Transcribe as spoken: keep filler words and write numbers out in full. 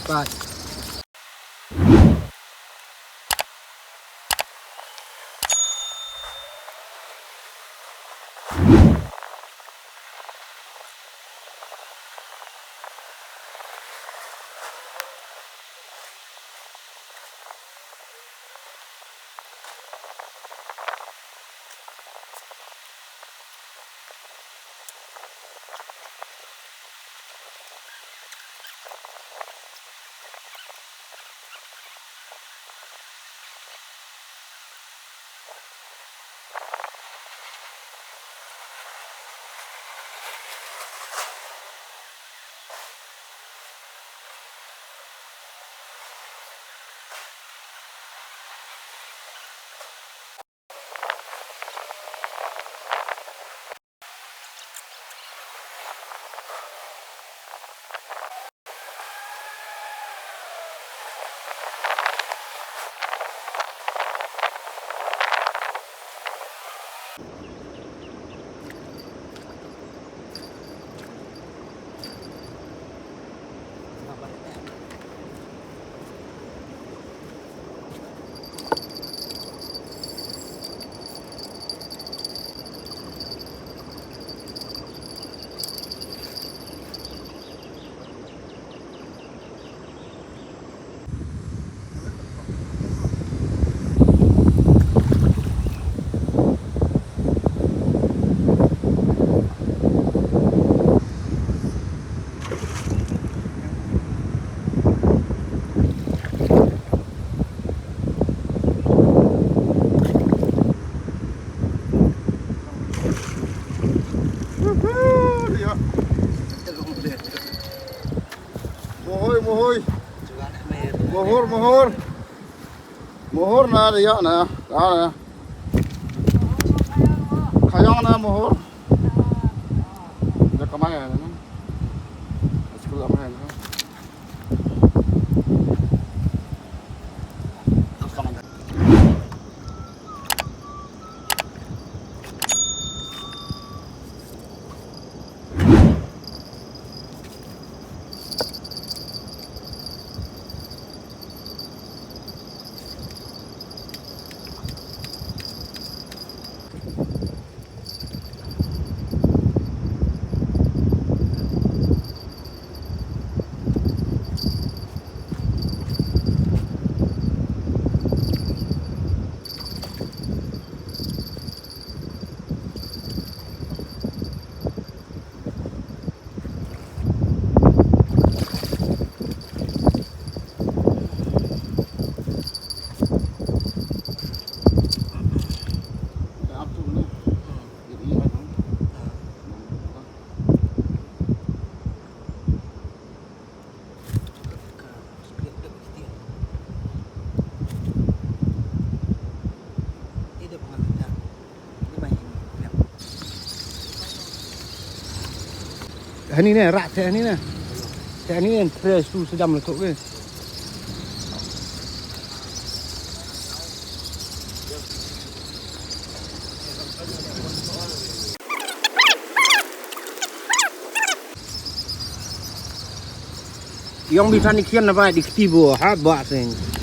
Bye. Mohoi, mohoi. Mohor, mohor. Mohor na da ïa na. Da na. Khayong na mohor. Da kamai na. Sekolah mana? Hani ne, rak te hani ne. Te hani ne, tres tu sejam letuk ke. Yong bi tani kian na bai di kti bo ha ba sing.